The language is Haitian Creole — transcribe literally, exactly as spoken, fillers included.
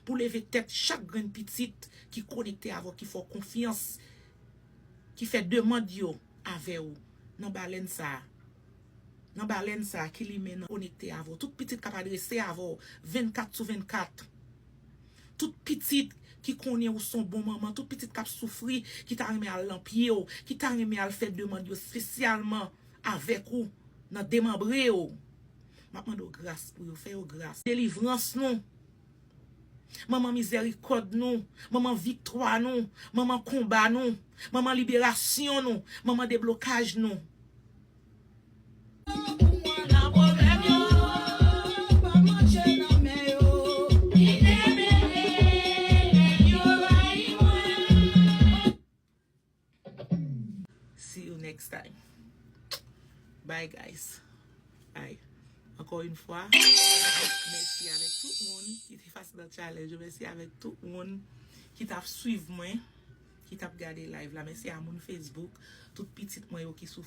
Pou leve tèt chak grenn pitit ki konekte avè w, ki fè w konfyans, ki fè demann yo avè w nan balèn sa a. Nan balèn sa a ki limen nan konekte avè w. Tout pitit k ap adrese avè w vennkat sou vennkat. Tout pitit ki konnen ou se yon bon manman, tout pitit k ap soufri, ki ta renmen al nan pye w, ki ta renmen al fè demann yo espesyalman avèk ou, nan demanbre yo. M ap mande w gras pou yo, fè yo gras. Delivrans nou. Manman mizèrikòd nou, manman viktwa nou, manman konba nou, manman liberasyon nou, manman deblokaj nou. See you next time. Bye, guys. Bye. Ankò yon fwa, mèsi avèk tout moun ki te pase nan challenge. Mèsi avèk tout moun ki t ap swiv mwen, ki t ap gade live la. Mèsi a moun Facebook, tout pitit mwen yo ki sou